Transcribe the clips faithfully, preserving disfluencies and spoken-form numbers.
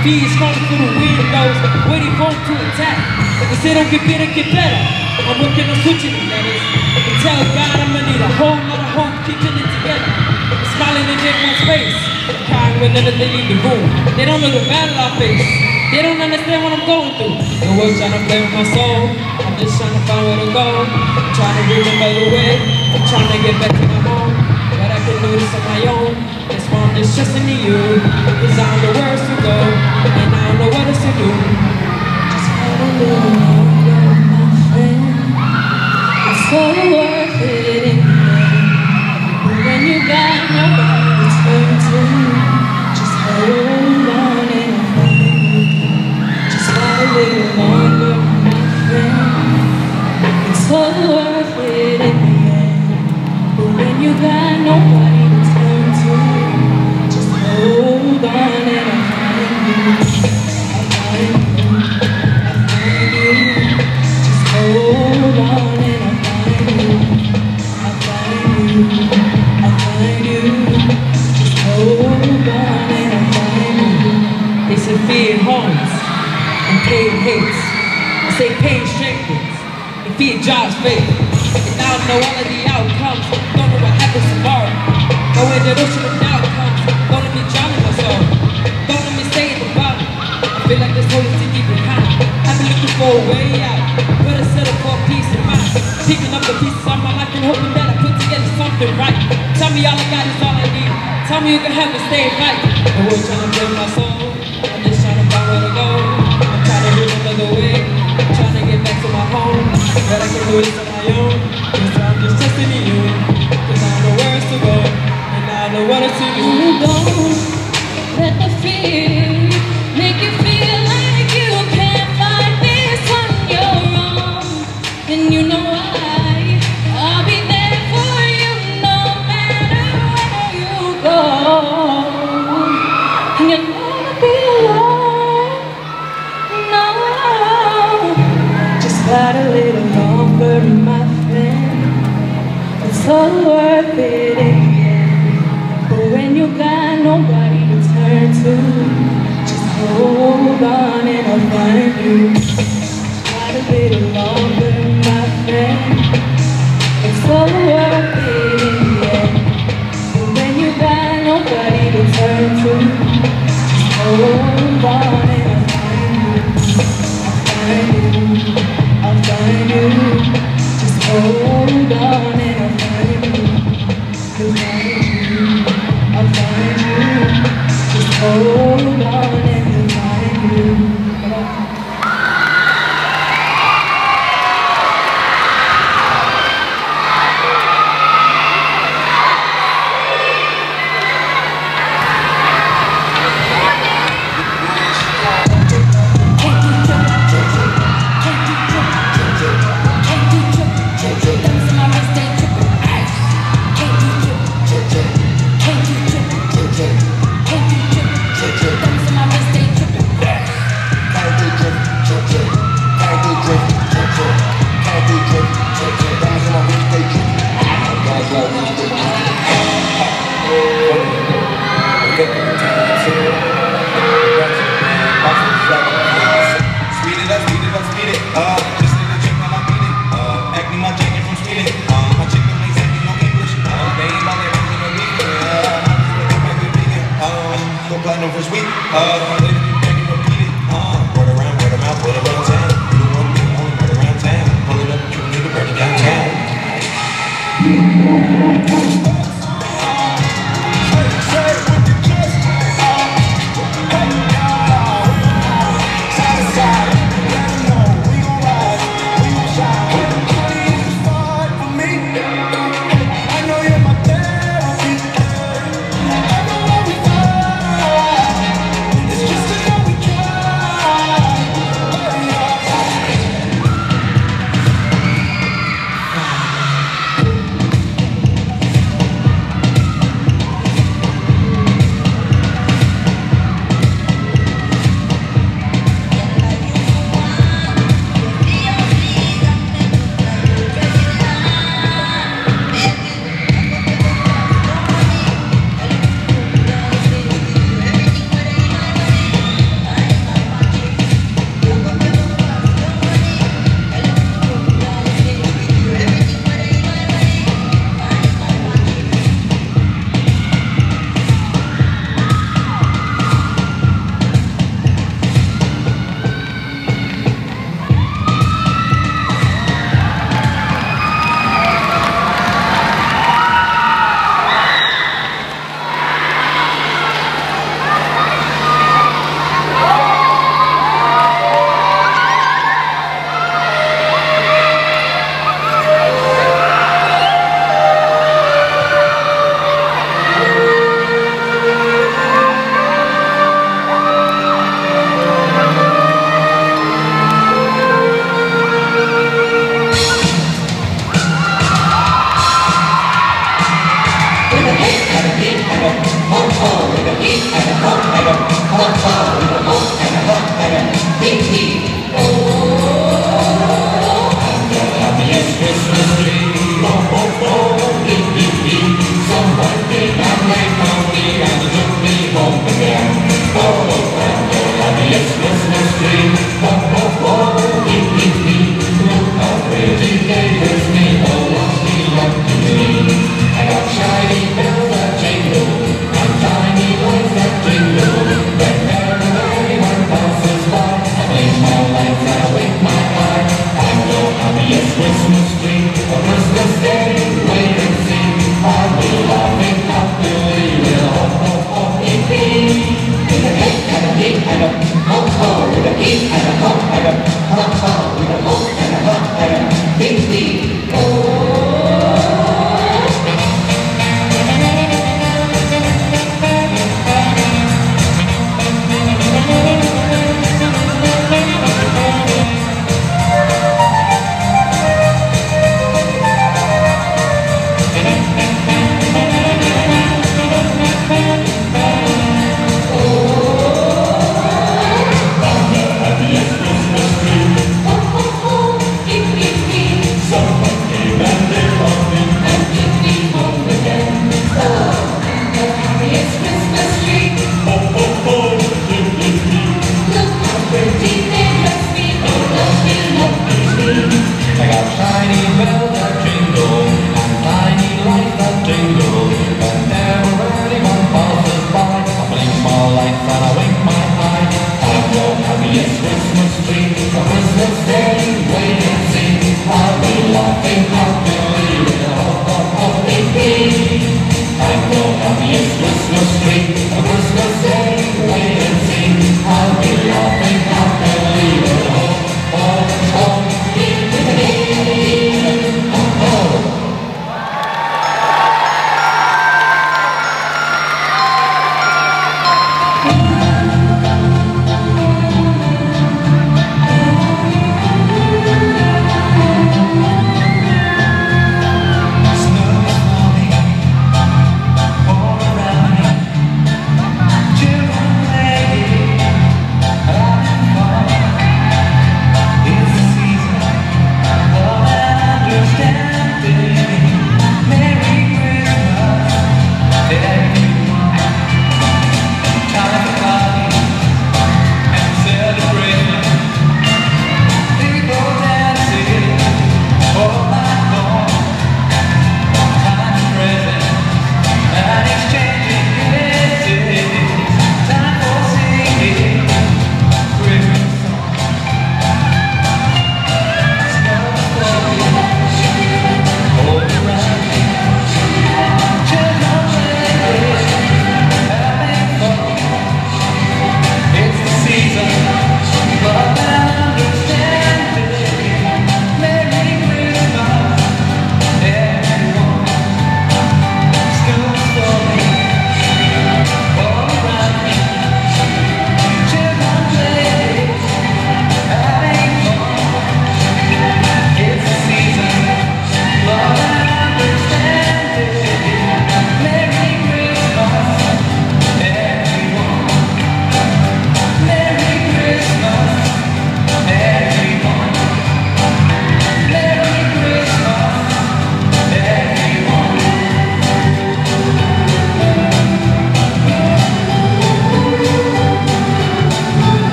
Fear is crawling through the windows, waiting for him to attack. They say don't get bitter, get better. I'm working on switching the letters. And tell God I'm gonna need a whole lot of hope, keeping it together. Smiling in everyone's face, crying whenever they leave the room. They don't know the battle I face. They don't understand what I'm going through. The world trying to play with my soul. I'm just trying to find where to go. I'm trying to remember the way. I'm trying to get back to my home. But I can do this on my own. That's why I'm just trusting in you. 'Cause I know the words to go. And I don't know what else to do. Just hold a little longer, my friend. It's all worth it in the end. But when you got nobody to turn to, just hold on and I'll find you. Just fight a little longer, my friend. It's all worth it in the end. But when you got nobody to turn to, just hold on and I'll find you. I'll find you. I'll find you. Just hold on and I'll find you. I'll find you, I'll find you. Just hold on and I'll find you. They say fear haunts and pain hates. I say pain strengthens and fear drives faith. And I don't know all of the outcomes. Don't know what happens tomorrow. Know where the ocean of doubt comes. Don't let me drown in my sorrow. Don't let me stay at the bottom. I feel like this hole is too deep behind. I've been looking for a way out, but I settle for peace of mind. Picking up the pieces of my life and hoping that I put together something right. Tell me all I got is all I need. Tell me you can help me stay right. The world's trying to break my soul. I'm just trying to find where to go. I'm trying to remember the way. I'm trying to get back to my home. But I can do this on my own. 'Cause I'm just trusting in you. 'Cause I know where to go. And I know what to do. Don't let the fear make you feel like you can't fight this on your own. And you know why. I'll be there for you no matter where you go. And you'll never be alone. No, just fight a little longer, my friend. It's all worth it in the end. But when you got nobody to turn to, just hold on and I'll find you. Fight a little longer, my friend. It's all worth it in the end. But when you got nobody to turn to, just hold on and I'll find you. I'll find you. I'll find you. Just hold on and I'll find you. I'll find you. I'll find you. Just hold on and I'll find you. Come on. Speed it up, speed it up, speed it up. Just need a drink and I beat it. Uh, acne, my jacket from Sweden. Uh, my chicken wings, acting no English. Uh, they ain't about that original beef. Uh, I just wake up and be vegan. Uh, go platinum first week. Uh, later you back and repeat it. Uh, word around, word of mouth, word around town. You the one, you the only, word around town. Pull it up, you need to burn it downtown. Big feet. Oh.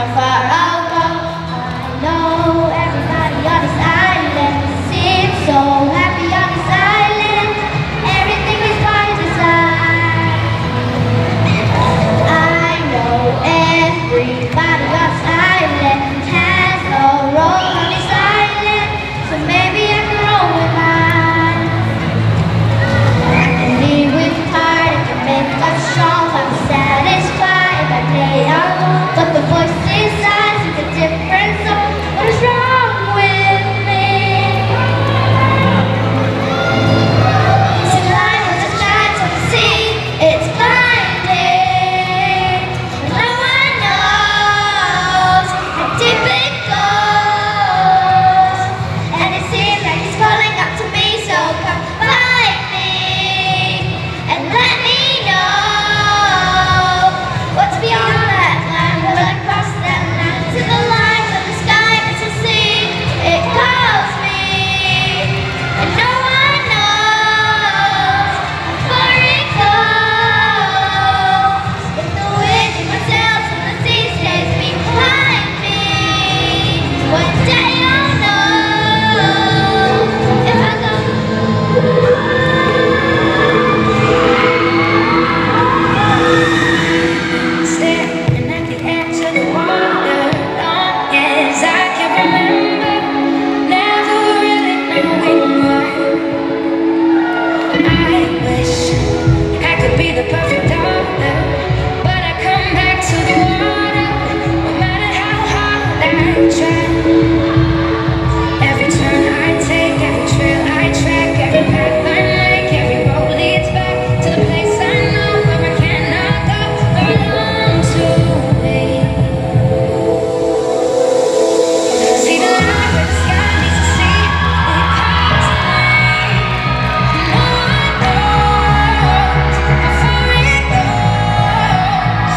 Far I'll go, I know everybody on this island seems so happy on this island. Everything is by design. I know everybody on this island has a role on this island. So maybe I can roll with mine. I can lead with pride, I can make us strong. I'm satisfied if I play along. But the voice inside sings a different song. What is wrong with me? It's a light that shines on the sea. It's blinding. No one knows how deep it goes, and it seems like it's calling out to me. So come find me and let me know what's beyond that line. Will I cross that line to the line where the sky meets the sea? It calls me, and no one knows how far it goes. If the wind in my sails and the sea stays behind me, one day I'll know if I go. Standing at the edge of the water, long as I can remember, never really knowing why. I wish I could be the perfect daughter, but I come back to the water, no matter how hard I try. Every turn I take, every trail I track, every path I make, every road leads back to the place I know where I cannot go, where I long to be. See the line where the sky meets the sea, it calls me. No one knows how far it goes.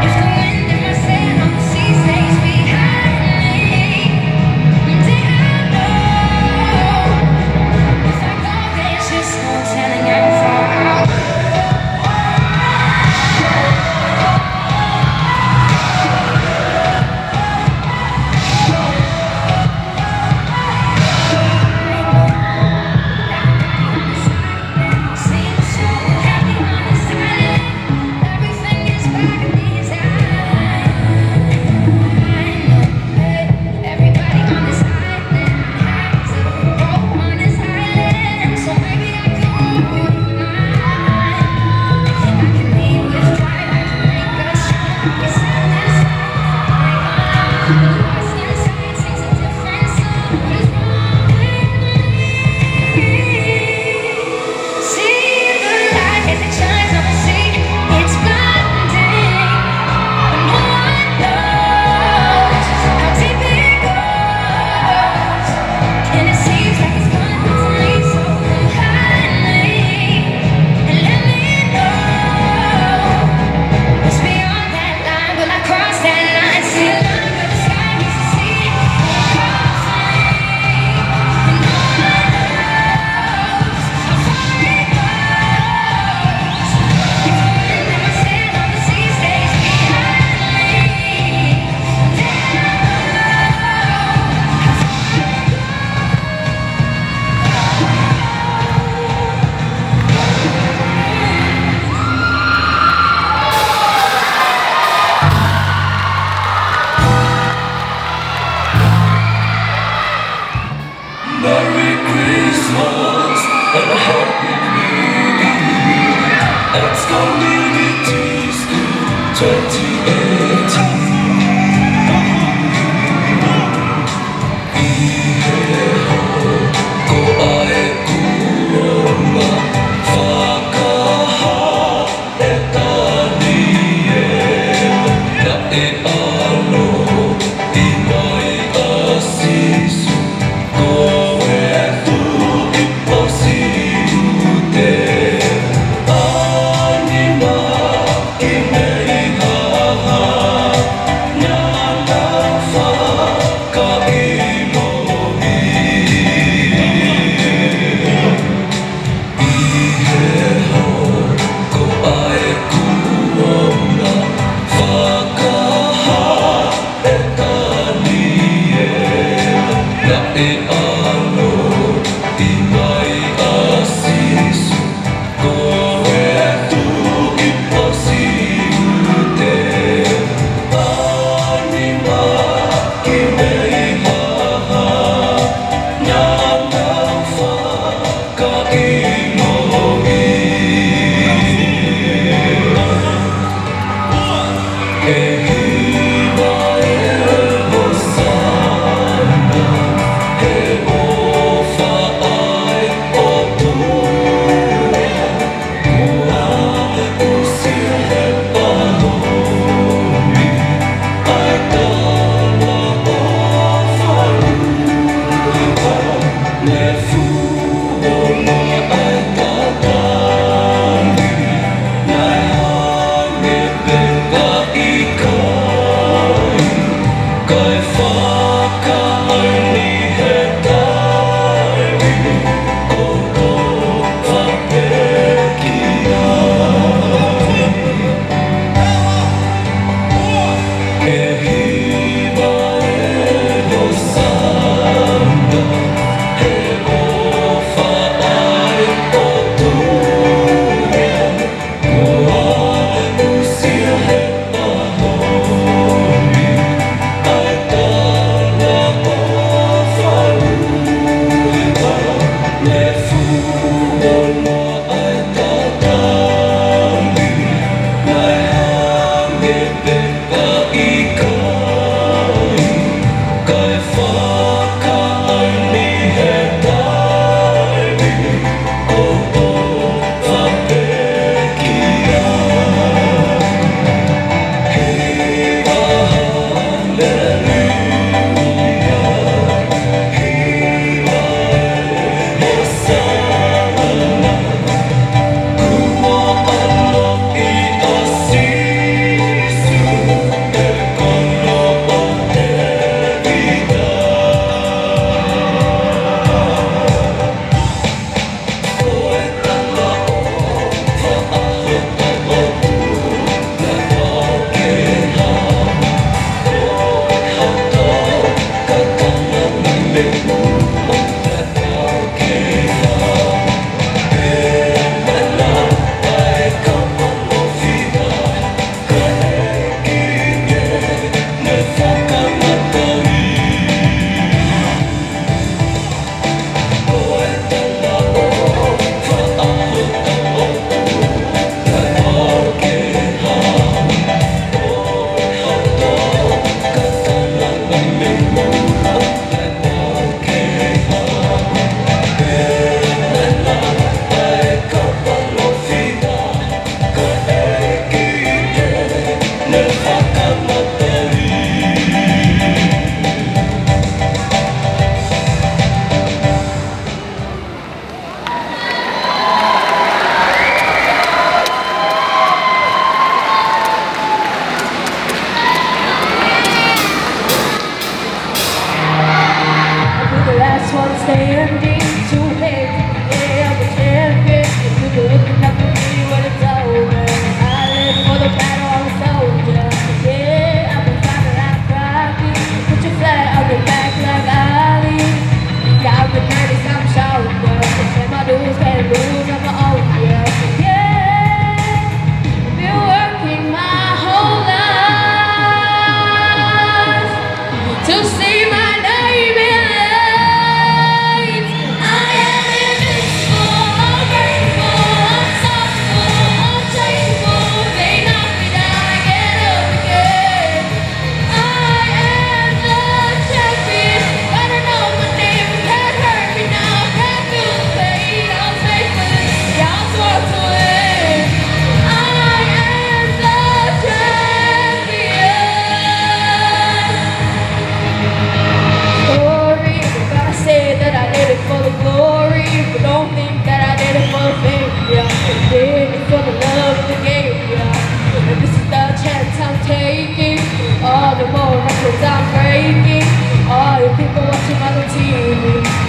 If the wind in my sail on the sea stays behind me, then I know. If I go, there's just no telling how far I'll go. And it seems like it's coming for me, so come find me and let me know what's beyond that line. Will I cross that line? See the line where the sky meets the sea. It calls me, and no one knows how far it goes. If the wind in my sail on the sea stays behind me, Merry Christmas and a Happy New Year. It's Community School twenty eighteen. ʻI he hoko ʻa e kuonga, fakahā ʻe Taniela, naʻe ʻaloʻi mai ʻa Sīsū ko e Tuʻi ʻo Siutea. ʻA e nima ki mei haha.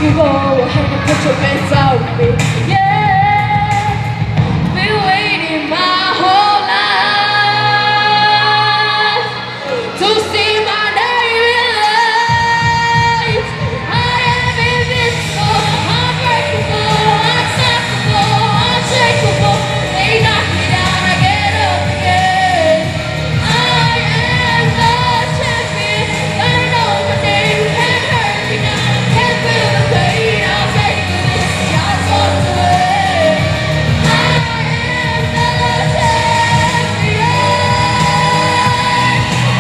You go ahead and put your best out me. Yeah, been waiting my whole life to see my name in lights. I am invincible, unbreakable, unstoppable, unshakable. They knock me down, I get up again. I am the champion. Gotta know my name. Can't hurt me now. Can't feel the pain. I'll take this. God's on the way. I am the champion.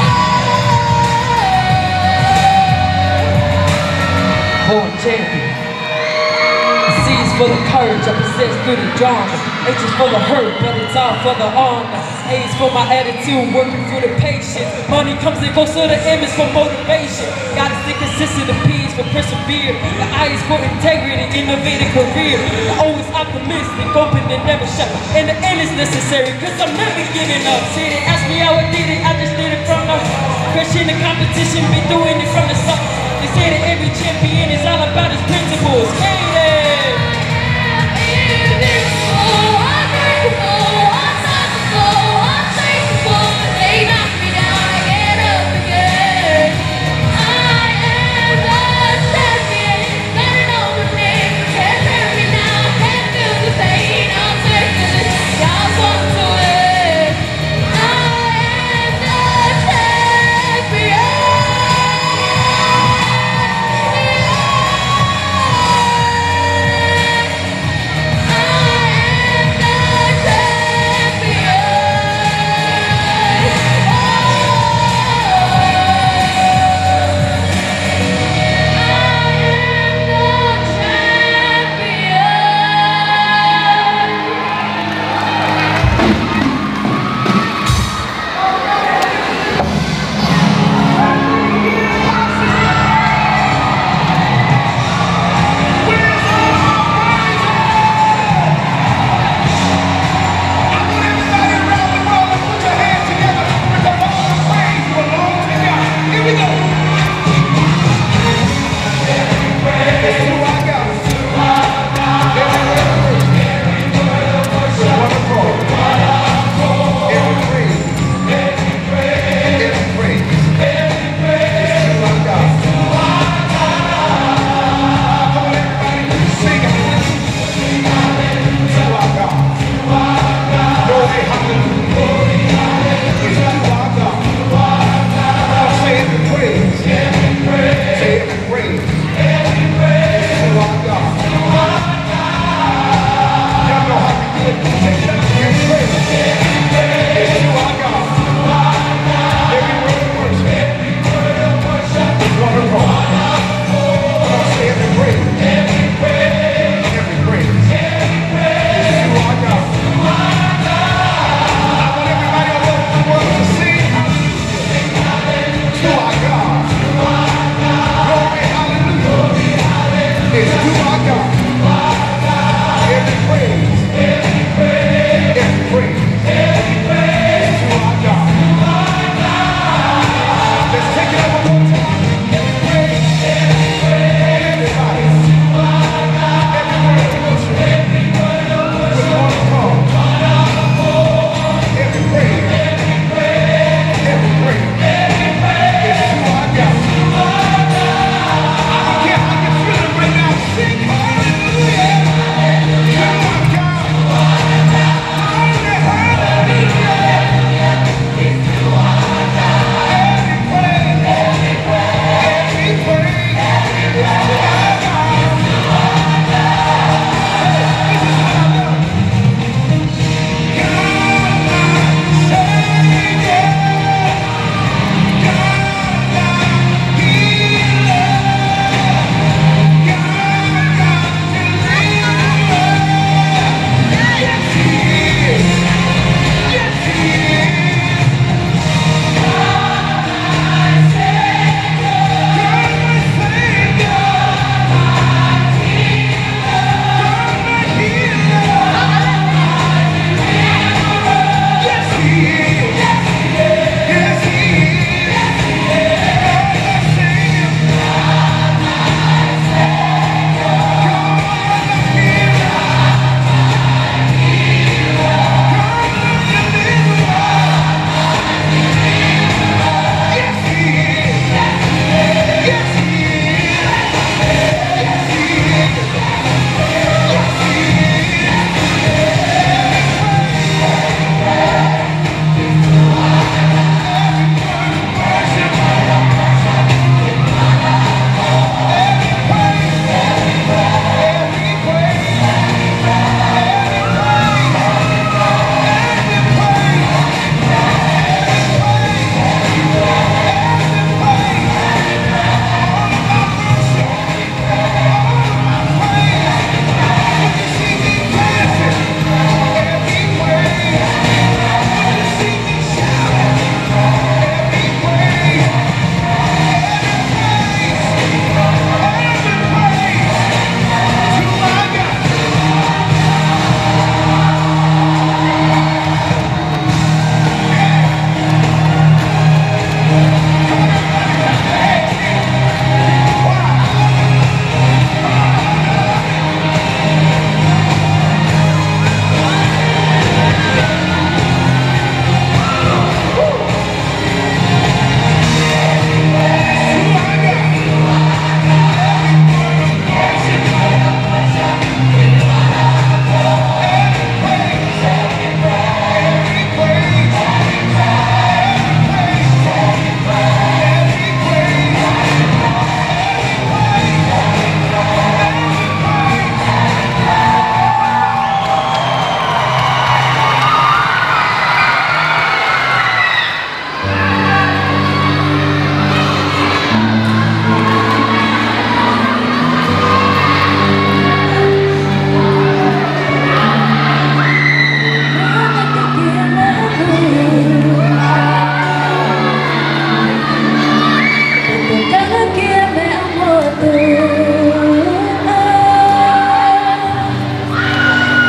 Oh. Born champion. C is for the courage I possess through the drama. H is for the hurt, but it's all for the honor. A is for my attitude, working through the patience. Money comes and goes, so the M is for motivation. Gotta stay consistent, the P is for persevere. The I is for integrity, innovative career. The O is optimistic, open and never shut. And the N is necessary, cause I'm never giving up. See, they ask me how I did it, I just did it from the crushing the competition, been doing it from the start. They say that every champion is all about his principles. Get it! Praise. Say every praise. Every praise is to our God. Y'all know how we do it. Take it up and praise. It's to our God. Every word of worship is one of God. Come on, say every praise. Every praise is to our God. I want everybody all over the world to sing hallelujah to our God. Glory, hallelujah. It's to our God. Every praise, every praise is to our God. Let's take it up one more time. Every praise, everybody. Every praise. Every praise, every praise is to our God. I don't care how you're feeling right now, sing hallelujah.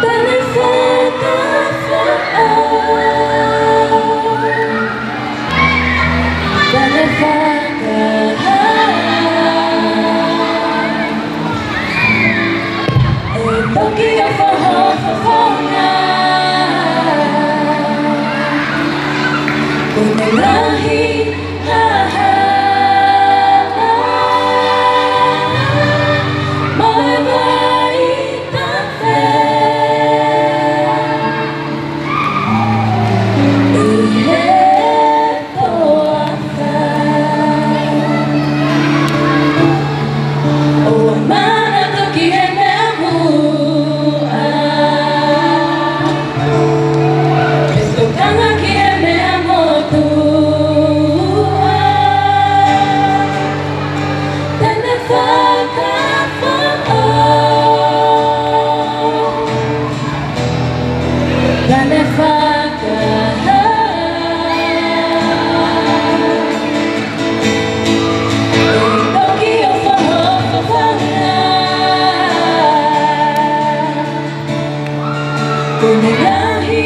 Tane fakafoʻou, tane fakahā. ʻE toki ʻofa ho fofonga, ko ʻene lahi hā hā. Mo e vai tafe ʻi he toafa. ʻOua naʻa manatu ki he meʻa muʻa, pea tokanga ki he meʻa motuʻa. Tane fakafoʻou, tane fakahā. ʻE toki ʻofa ho fofonga, ko ʻene lahi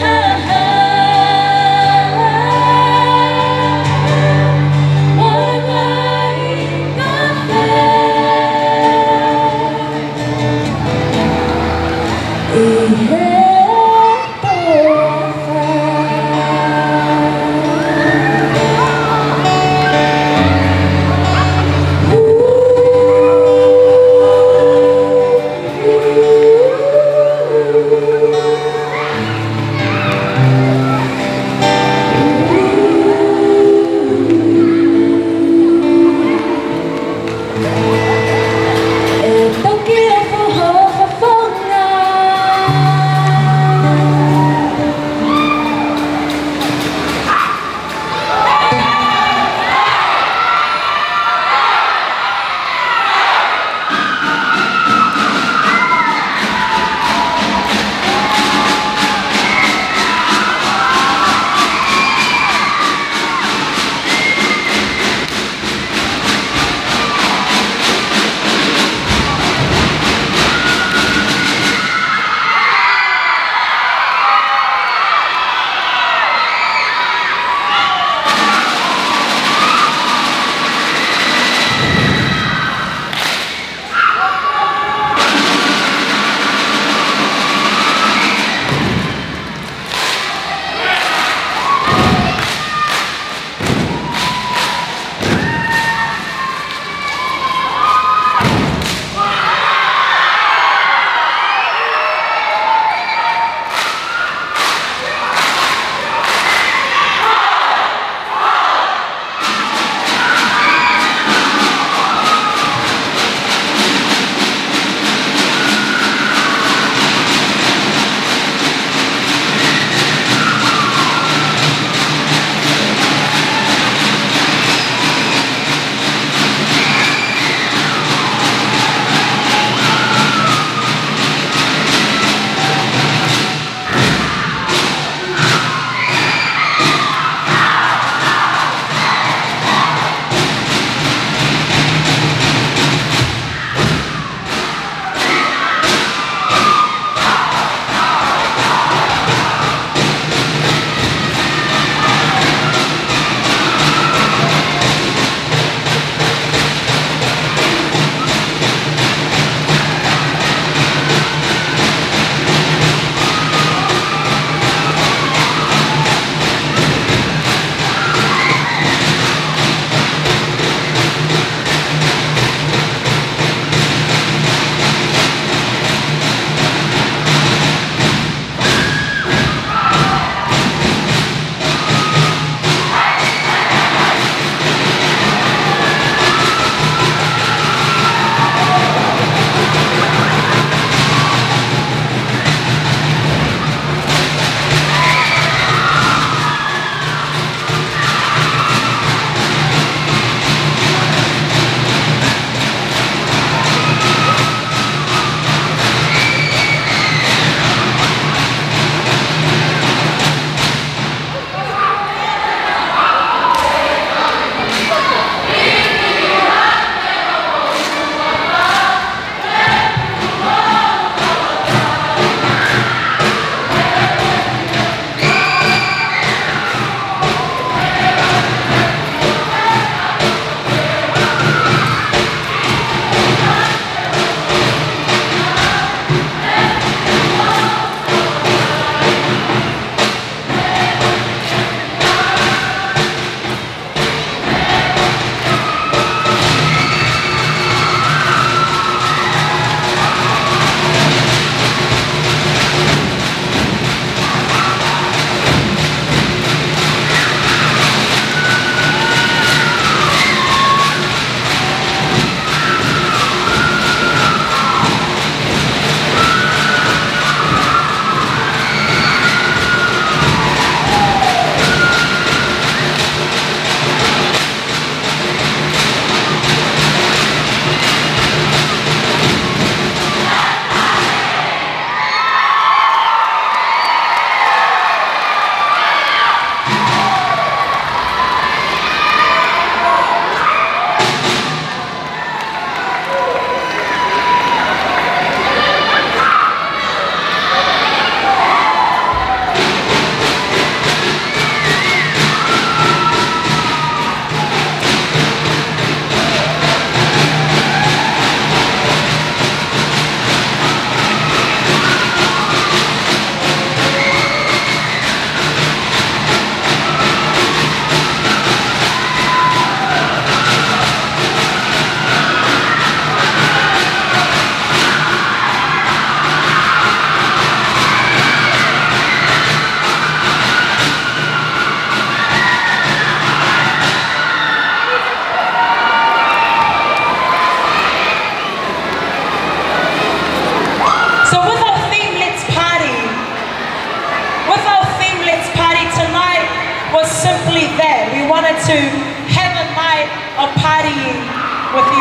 hā hā. Mo e vai tafe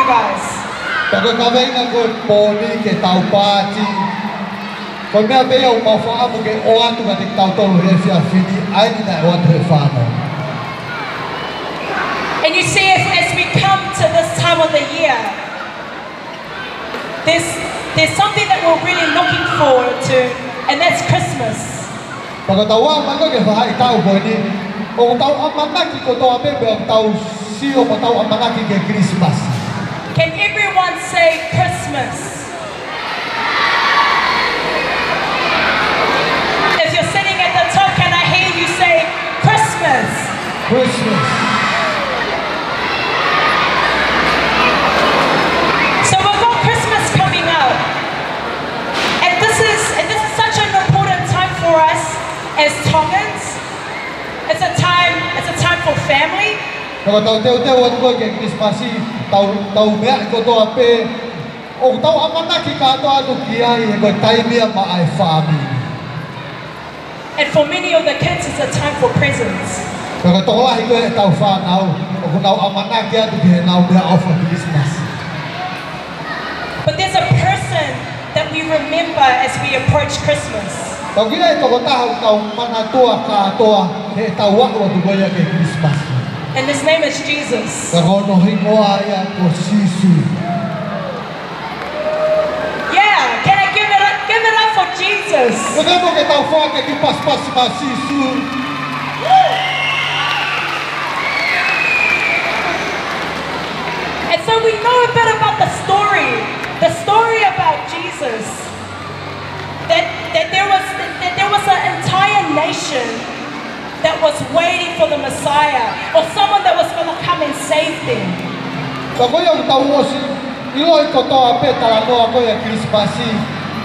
guys. Pea ko e kaveinga ko e pōni ke tau pāti. Ko e meʻa pē ia ʻoku mau fakaʻamu ke ʻoatu kiate kitautolu he efiafi ni, ʻa eni naʻe ʻoatu he fānau. And you see, if, as we come to this time of the year, there's, there's something that we're really looking forward to, and that's Christmas. Pea ko ʻetau aʻu mai ko ē ki he faʻahitaʻu ko eni, ʻoku tau ʻamanaki kotoa pē, pea ʻoku tau sio mo tau ʻamanaki ki he Kilisimasi. Can everyone say Christmas? If you're sitting at the top, can I hear you say Christmas? Christmas. So we've got Christmas coming up. And this is, and this is such an important time for us as Tongans. It's a time, it's a time for family. Pea ko ʻetau teuteu atu ko ē ki he Kilisimasi, tau, tau meʻa kotoa pē, ʻoku tau ʻamanaki kātoa atu ki ai he ko e taimi ia maʻa e fāmili. And for many of the kids, it's a time for presents. Pea ko e tokolahi ko ē ʻetau fānau, ʻoku nau ʻamanaki atu ki heʻenau meʻaʻofa Kilisimasi. But there's a person that we remember as we approach Christmas. Pea ʻoku ʻi ai e tokotaha ʻoku tau manatua kātoa heʻetau aʻu atu ko ia ki he Kilisimasi. And his name is Jesus. Pea ko hono hingoa ia ko Sīsū. Yeah, can I give it up, give it up for Jesus? Pea ke mo ke tau faka ke ki pasipasi maʻa Sīsū. And so we know a bit about the story, the story about Jesus, that, that there was, that there was an entire nation that was waiting for the Messiah or someone that was gonna come and save them. Pea ko ia ʻoku tau ʻosi ʻiloʻi kotoa pē talanoa ko ia Kilisimasi,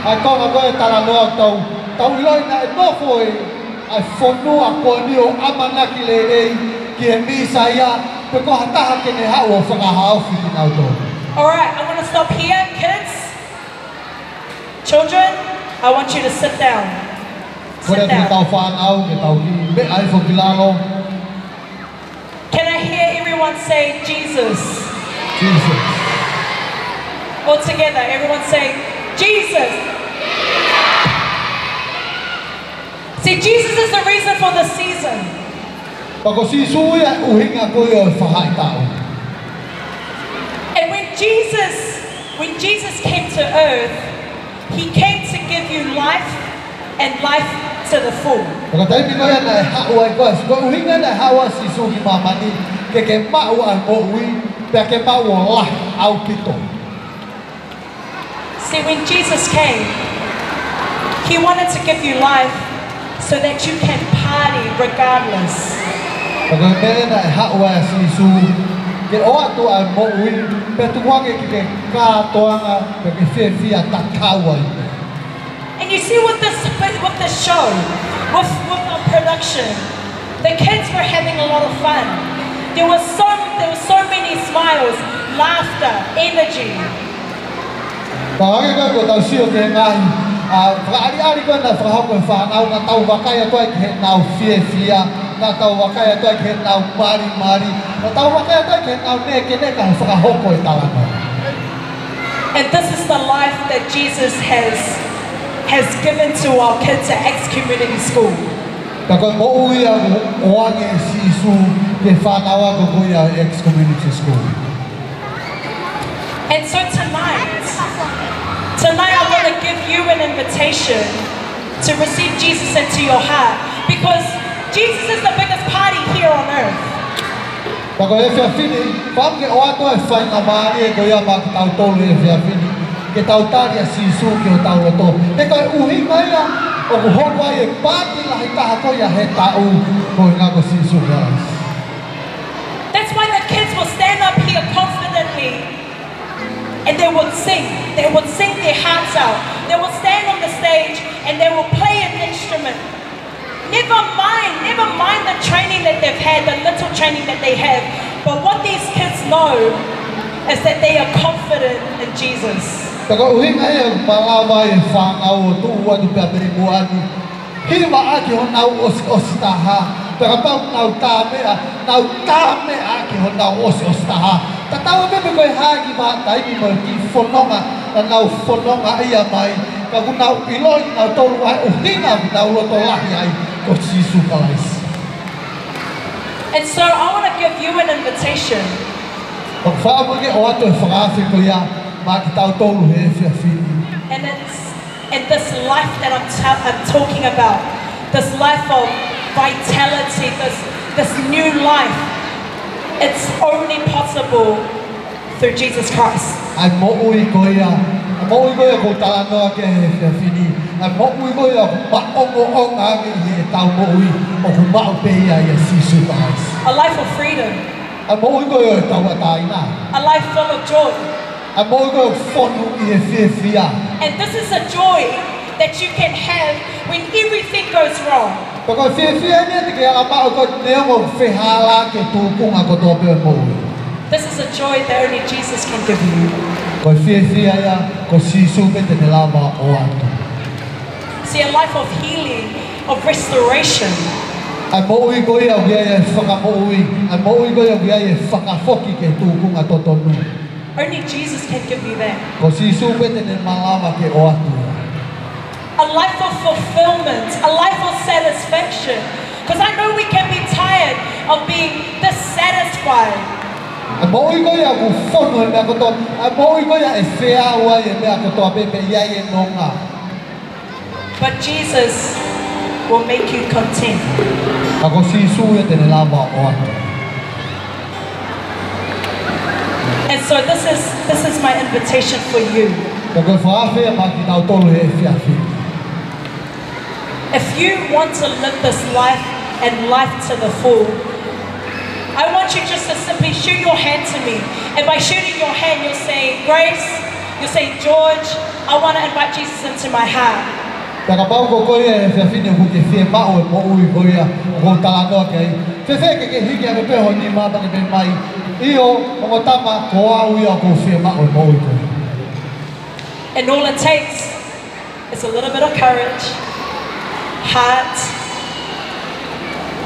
ʻa e konga ko ia talanoa ʻoku tau, tau ʻiloʻi naʻe nofo ʻa e fonua ko eni ʻo ʻamanaki lelei ki he Mīsaia, pe ko ha taha ke ne haʻu ʻo fakahaofi kinautolu. All right, I'm gonna stop here, kids. Children, I want you to sit down. Kole atu ke tau fānau, ke tau kiʻi meʻa hifo ki lalo. Can I hear everyone say, "Jesus"? Jesus. All together, everyone say, "Jesus." See, Jesus is the reason for the season. Pea ko Sīsū ia ʻuhinga ko ia ʻo e faʻahitaʻu. And when Jesus, when Jesus came to earth, he came to give you life and life to the full. Pea ko e taimi ko ia naʻe haʻu ai ko ē, ko e ʻuhinga naʻe haʻu ai Sīsū ki māmani, ke ke maʻu ʻa e moʻui, pea ke maʻu ʻo lahi ʻaupito. See, when Jesus came, he wanted to give you life so that you can party regardless. Pea ko e meʻa naʻe haʻu ai ʻa Sīsū, ke ʻoatu ʻa e moʻui, pea tuku ange ke ke kātoanga, pea ke fiefia tatau ai. And you see with this, with this show, with, with the production, the kids were having a lot of fun. There was so, there were so many smiles, laughter, energy. Pea hangē ko ē ʻoku tau sio ki he ngaahi, ʻa, fakaʻaliʻali ko ē naʻe fakahoko ʻe he fānau, naʻa tau vakai atu ai ki heʻenau fiefia, naʻa tau vakai atu ai ki heʻenau malimali, naʻa tau vakai atu ai ki heʻenau nekeneka he fakahoko e talanoa. And this is the life that Jesus has, has given to our kids at Acts Community School. Pea ko e moʻui ia ʻoku ʻoange ʻe Sīsū ki he fānau ako ko ia ʻa e Acts Community School. And so tonight, tonight I want to give you an invitation to receive Jesus into your heart, because Jesus is the biggest party here on earth. Pea ko e efiafi ni, fakaʻamu ke ʻoatu e faingamālie ko ia maʻa kitautolu he efiafi ni, ke tau tali ʻa Sīsū ki hotau loto. He ko e ʻuhinga ia ʻoku hoko ai e paati lahi taha ko ia he taʻu, ko e ʻuhinga ko Sīsū Kalaisi. That's why the kids will stand up here confidently and they will sing. They will sing their hearts out. They will stand on the stage and they will play an instrument. Never mind, never mind the training that they've had, the little training that they have. But what these kids know is that they are confident in Jesus. Pea ko e ʻuhinga ia ʻoku malava ai e fānau ʻo tuʻu atu pea mei muʻa ni, hiva ʻaki honau ʻosiʻosi taha. Pea kapau nau tā meʻa, nau tā meʻa ʻaki honau ʻosiʻosi taha. Tatau ai pē pe ko e hā e kiʻi vahaʻa taimi mo e kiʻi fononga naʻa nau fononga ia mai, ka ʻoku nau ʻiloʻi kinautolu ʻa e ʻuhinga ʻoku nau loto lahi ai, ko Sīsū Kalaisi. And so I want to give you an invitation. ʻOku ou fakaʻamu ke ʻoatu e fakaafe ko ia maʻa kitautolu he efiafi ni. And it's, and this life that I'm, ta- I'm talking about, this life of vitality, this, this new life, it's only possible through Jesus Christ. ʻA e moʻui ko ia, ʻa e moʻui ko ia ʻoku ou talanoa ki ai he efiafi ni, ʻa e moʻui ko ia ʻoku maʻongoʻonga ange ʻi heʻetau moʻui, ʻoku maʻu pē ia ʻia Sīsū Kalaisi. A life of freedom. ʻA e moʻui ko ia ʻo e tauʻatāina. A life full of joy. ʻA e moʻui ko ia ʻoku fonu ʻi he fiefia. And this is a joy that you can have when everything goes wrong. Pea ko e fiefia eni te ke ala maʻu ko e neongo ʻoku fehālaaki e tūkunga kotoa pē ʻo e moʻui. This is a joy that only Jesus can give you. Ko e fiefia ia ko Sīsū pē te ne lava ʻo ʻoatu. See, a life of healing, of restoration. ʻA e moʻui ko ia ʻoku ʻi ai e fakamoʻui, ʻa e moʻui ko ia ʻoku ʻi ai e fakafoki ki he tūkunga totonu. Only Jesus can give you that. Ko Sīsū pē te ne malava ke ʻoatu. A life of fulfillment, a life of satisfaction. 'Cause I know we can be tired of being dissatisfied. ʻA e moʻui ko ia ʻoku fonu he meʻa kotoa, ʻa e moʻui ko ia ʻe feau ai e meʻa kotoa pē pea ʻi ai e nonga. But Jesus will make you content. Ka ko Sīsū ia te ne lava ʻo ʻoatu. And so this is, this is my invitation for you. Pea ko e fakaafe ia maʻa kitautolu he efiafi ni. If you want to live this life and life to the full, I want you just to simply shoot your hand to me. And by shooting your hand, you're saying, "Grace," you're saying, "George, I want to invite Jesus into my heart." Pea kapau ko koe ia he efiafi ni ʻoku ke fiemaʻu e moʻui ko ia ʻoku ou talanoa ki ai, fēfē ke ke hiki hake pē ho nima pea ke pehē mai, "ʻIo, ongo tama, ko au ia ʻoku ou fiemaʻu e moʻui ko ia." And all it takes is a little bit of courage, heart,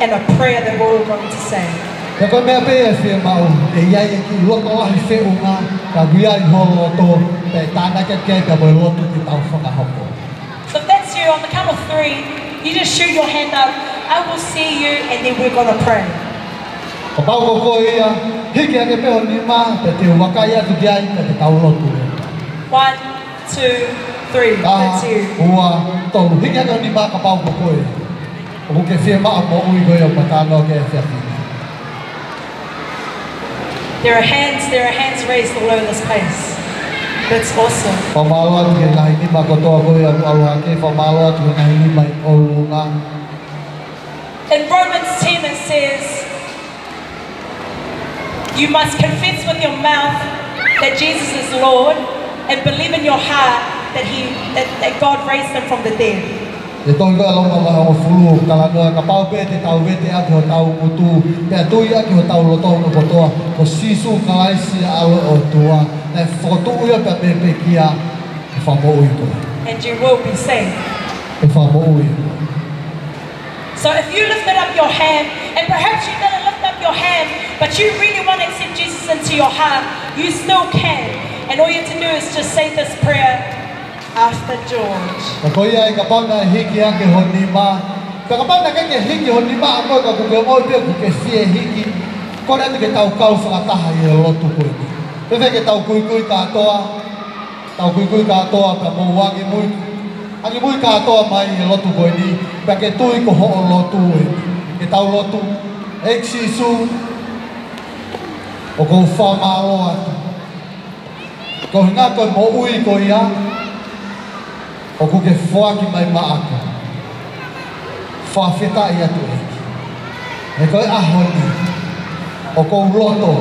and a prayer that we're all going to say. Pea ko e meʻa pē ia ʻe fiemaʻu, ʻe ʻi ai e kiʻi loto lahi feʻunga, ka ʻoku ʻi ai ho loto, pea tānaki atu ki ai pea mo e lotu te tau fakahoko. So if that's you, on the count of three, you just shoot your hand up. I will see you, and then we're gonna pray. Kapau ko koe ia, hiki hake pē ho nima, pea te u vakai atu ki ai, pea te tau lotu. One, two, three. Taha, that's you. Ua, tolu. Hiki hake ho nima kapau ko koe ʻoku ke fiemaʻu e moʻui ko ia ʻoku ou talanoa ki ai he efiafi ni. There are hands, there are hands raised all over this place. That's awesome. Fakamālō atu ki he ngaahi nima kotoa ko ia ʻoku ʻalu hake, fakamālō atu ki he ngaahi nima ʻi ʻolunga. In Romans ten it says, "You must confess with your mouth that Jesus is Lord and believe in your heart that he, that, that God raised him from the dead." He tohi ko ia Loma vahe hongofulu ʻoku talanoa, kapau pē te tau vete ʻaki hotau ngutu, pea tui ʻaki hotau loto hono kotoa, ko Sīsū Kalaisi ʻa e ʻAlo ʻo e ʻOtua, naʻe fokotuʻu ia pea mei he pekia, ʻe fakamoʻui koe. And you will be saved. ʻE fakamoʻui. So if you lifted up your hand, and perhaps you didn't lift up your hand, but you really want to accept Jesus into your heart, you still can. And all you have to do is just say this prayer after George. Ka ko ia ai kapau naʻe hiki hake ho nima, ka kapau naʻe ʻikai ke hiki ho nima ʻa koe ka ʻoku ke ʻomi pē ʻoku ke fie hiki, kole atu ke tau kau fakataha ʻi he lotu ko eni. Fēfē ke tau kuikui kātoa, tau kuikui kātoa pea mou angimui, angimui kātoa mai he lotu ko eni, pea ke tui ko hoʻo lotu eni. Ke tau lotu. ʻEiki Sīsū, ʻoku ou fakamālō atu. Ko e ʻuhinga ko e moʻui ko ia ʻoku ke foaki mai maʻaku. Fakafetaʻi atu ʻEiki. He ko e ʻaho ni, ʻoku ou loto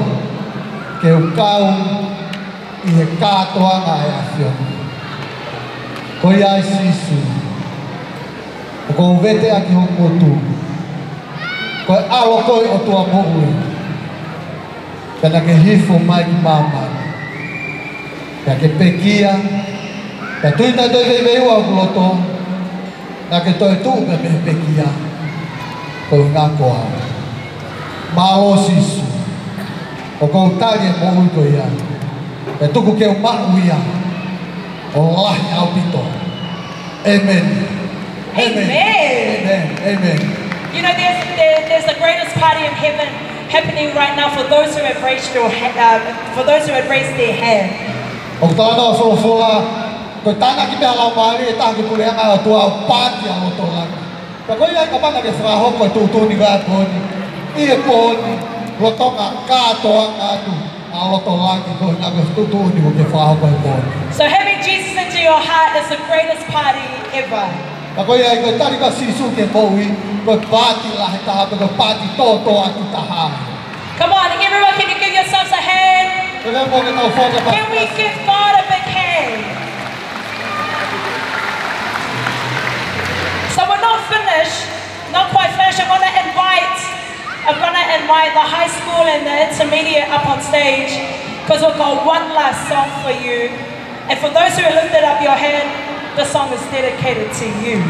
ke u kau ʻi he kātoanga ʻa e ʻAfiona. Ko ia ai Sīsū, ʻoku ou vete ʻaki hoku ngutu. Ko e ʻAlo koe ʻOtua moʻui. Pea naʻa ke hifo mai ki māmani. Pea ke pekia. Pea tui naʻe toe veiveiua hoku loto. Naʻa ke toe tuʻu pea mei he pekia. Ko e ʻuhinga ko au. Mālō Sīsū. ʻOku ou tali e moʻui ko ia. Pea tuku ke u maʻu ia ʻo lahi ʻaupito. ʻĒmeni. ʻĒmeni. ʻĒmeni. ʻĒmeni. ʻĒmeni. You know, there's, there, there's the greatest party in heaven happening right now for those who have raised your ha-, uh, for those who have raised their hand. ʻOku talanoa e folofola, ko e tānaki pē ʻa e Laumālie, ʻe taha ki he puleʻanga ʻo e ʻOtua, ʻo paati ʻa loto langi. Pea ko ia ai ka mana ke fakahoko e tuʻutuʻuni ko ia ʻa e pō ni, ʻi he pō ni, lolotonga kātoanga atu ʻa loto langi, ko e ngaahi tuʻutuʻuni ʻoku ke fakahoko he pō ni. So having Jesus into your heart is the greatest party ever. Pea ko ia ai ko e tali ʻa Sīsū ki he moʻui, ko e paati lahi taha, ko e paati tōtōatu taha. Come on, everyone, can you give yourselves a hand? Ko e meʻa mo ke tau faka Can we give God a big hand? So we're not finished, not quite finished. I'm gonna invite, I'm gonna invite the high school and the intermediate up on stage, 'cause we've got one last song for you. And for those who lifted up your hand, the song is dedicated to you.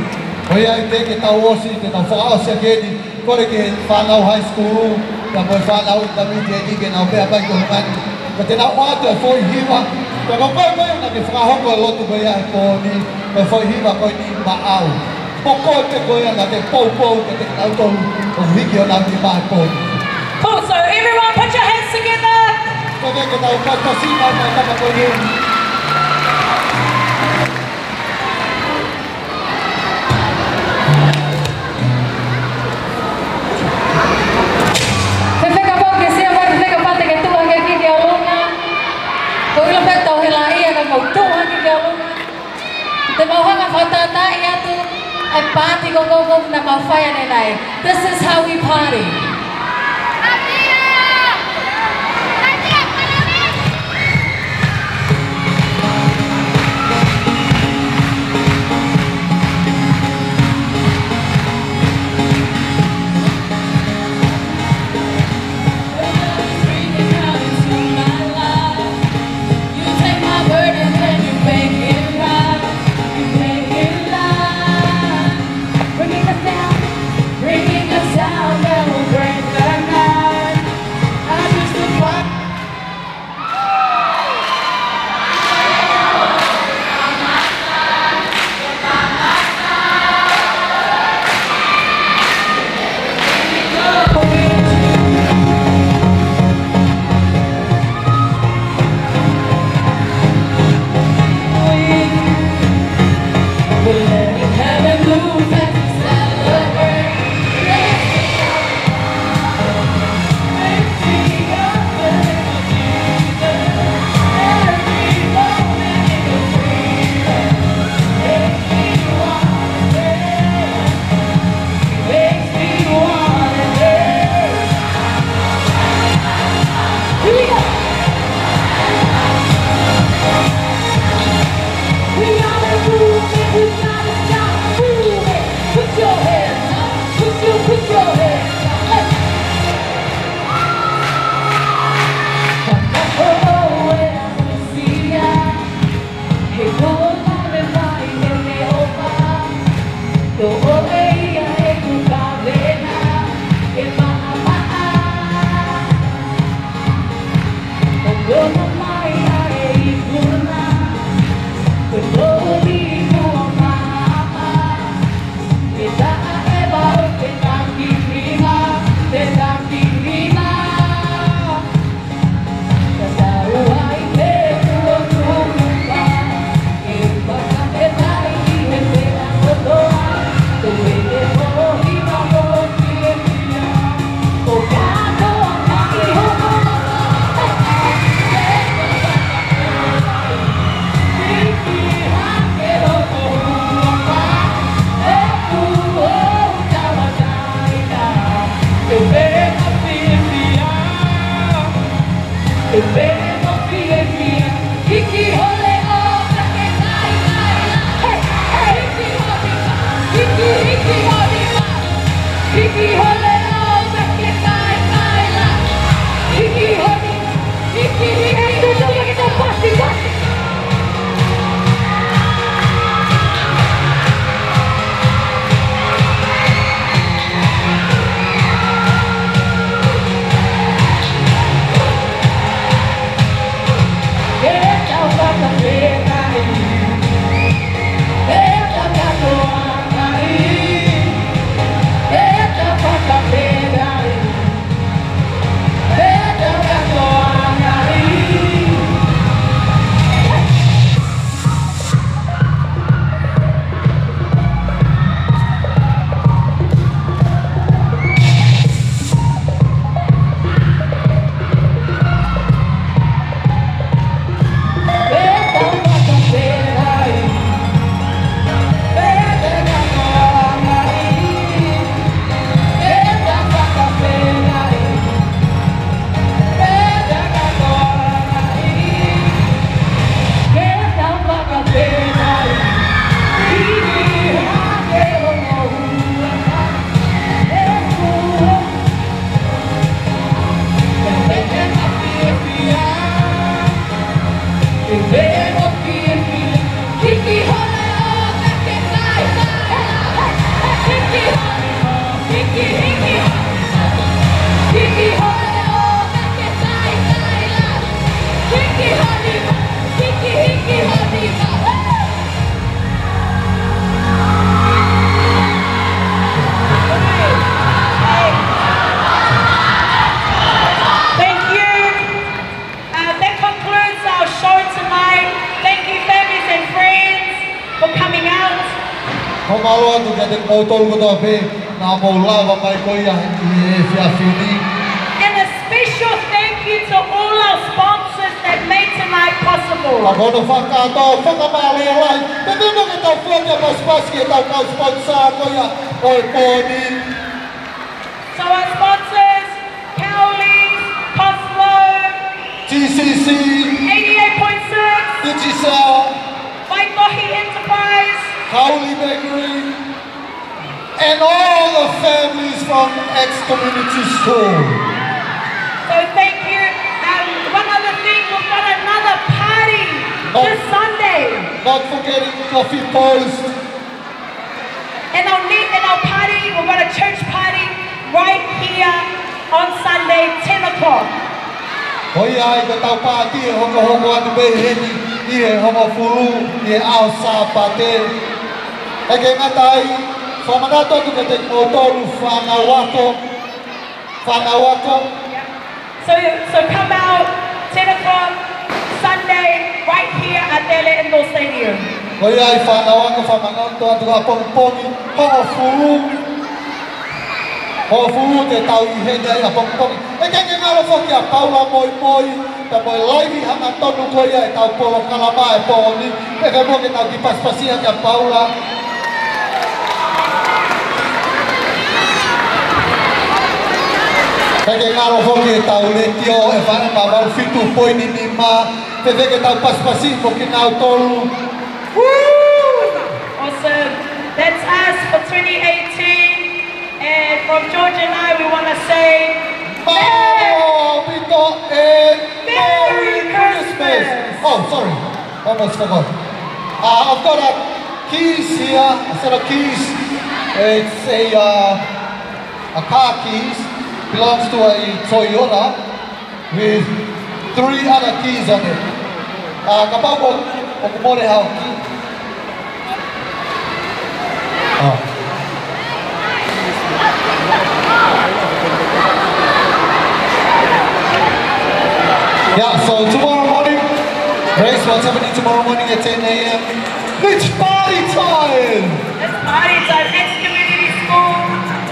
Ko ia ai te ke tau ʻosi, te tau fakaʻosi ʻaki eni, kole ki he fānau high school, pea mo e fānau intermediate ke nau meʻa mai ki ʻolunga ni. Pea te nau ʻoatu e foʻi hiva, pea ko koe ko ē naʻa ke fakahoko e lotu ko ia he pō ni, ko e foʻi hiva ko eni maʻau. Ko koe pē ko ia naʻa ke poupou kiate kinautolu ʻoku hiki honau nima he pō ni. Cool, so everyone put your hands together. Ko ia ke tau kau tasi mai mai kama ko eni. Fefeka pau ke sia mai, fefeka pau te ke tuʻu hake ki ʻolunga. Ko ilo pē tau hela ia ka kau tuʻu hake ki ʻolunga. Te mau hanga fakatātā atu e paati ko ē ʻoku mau fai ʻanenai. This is how we party. Thank you. Uh, that concludes our show tonight. Thank you, families and friends, for coming out. Fakamālō atu kiate kimoutolu kotoa pē naʻa mou lava mai ko ia ʻi he efiafi ni. And a special thank you to all our sponsors that made tonight possible. Ka ko hono fakakātoa, fakamālō lahi, pea pehē mo e kau foaki ʻa e pasipasi ki heʻetau kau sponsor ko ia ʻo e pō ni. So our sponsors, Cowley's, Coslow, T C C, eighty-eight point six, Digicel, Vaitohi Enterprise, Cowley Bakery, and all the families from X Community School. So thank you. Um, one other thing, we've got another party Not, this Sunday. Not forgetting Coffee Post. And our ne-, and our party, we've got a church party right here on Sunday, ten o'clock. ʻOku ʻi ai ʻetau pāti ʻe hokohoko atu pē heni ʻi he hongofulu ʻi he ʻaho Sāpate. ʻIkai ke ngata ai, fakamanatu atu kiate kimoutolu fānau ako, fānau ako. So, so come out ten o'clock Sunday right here at Tele Indoor Stadium. ʻOku ʻi ai fānau ako, fakamanatu atu ʻapongipongi, hongofulu. Hongofulu te tau ʻi heni ai ʻapongipongi. ʻIkai ke ngalo foki ʻa Paula Moimoi, pea mo e laivi hangatonu ko ia ʻetau polokalama ʻo e pō ni. Pea ke mo ke tau kiʻi pasipasi ʻa kia Paula. Pea ke ngalo foki ʻetau letiō ʻe fā mā valu fitu poini nima. Pea ke tau pasipasi mo kinautolu. Woo! Awesome. That's us for twenty eighteen. And from George and I, we wanna say, Mālō ʻaupito and Merry Christmas. Oh, sorry. Almost forgot. Uh, I've got a keys here, a set of keys. It's a, uh, a car keys. Belongs to a Toyota with three other keys on it. Uh, kapau ʻoku, ʻoku mole hao key. Oh. Yeah, so tomorrow morning, Grace, what's happening tomorrow morning at ten A M? It's party time! It's party time. Next community school,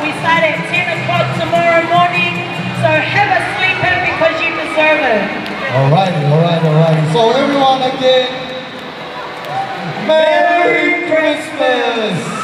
we start at ten o'clock tomorrow morning. So have a sleep in because you deserve it. All righty, all right, all righty. So everyone again, Merry Christmas!